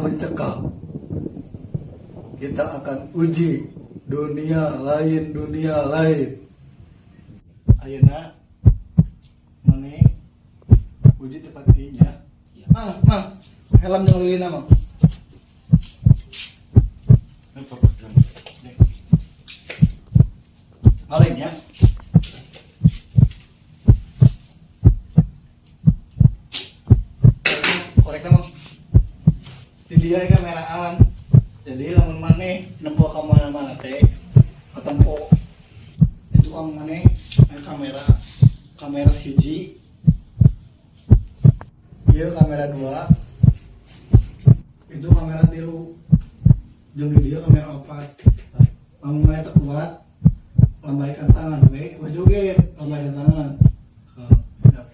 mencekam. Kita akan uji dunia lain, dunia lain. Ayeuna maneh uji tepatinya. Siap. Mang, mang, helm jeung lilina, mang. Paling ya. Koreknya, mang. Di dia kameraan. Jadi lamun maneh nempo ka mana-mana teh ketempo. Itu kan maneh aya kamera. Kamera hiji. Ieu kamera dua. Itu kamera tilu. Jeung di dia kamera opat. Lamun maneh teu kuat, lambaikan tangan we, ulah joget, lambaikan tangan. Heeh. Siap.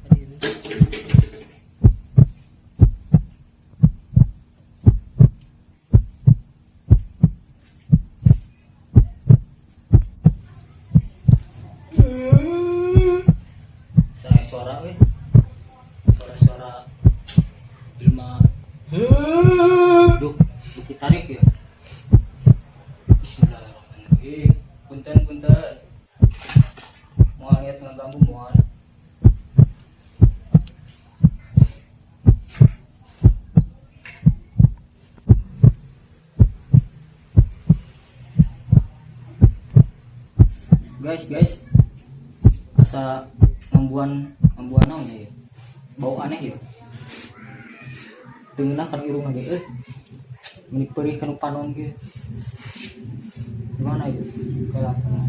Tadi itu. Saya suara weh. Suara-suara jelema. Duh, bukit tarik ya. Bismillahirrahmanirrahim. Punten, punten. Moal niat ngaganggu, moal. Guys, guys. Asa ngambuan ngambuan naon ya? Bau aneh ya. Teu ngeunah kana irungna ge euy. Meni perih kana panon ge. Gimana ya? Kalah, kalah.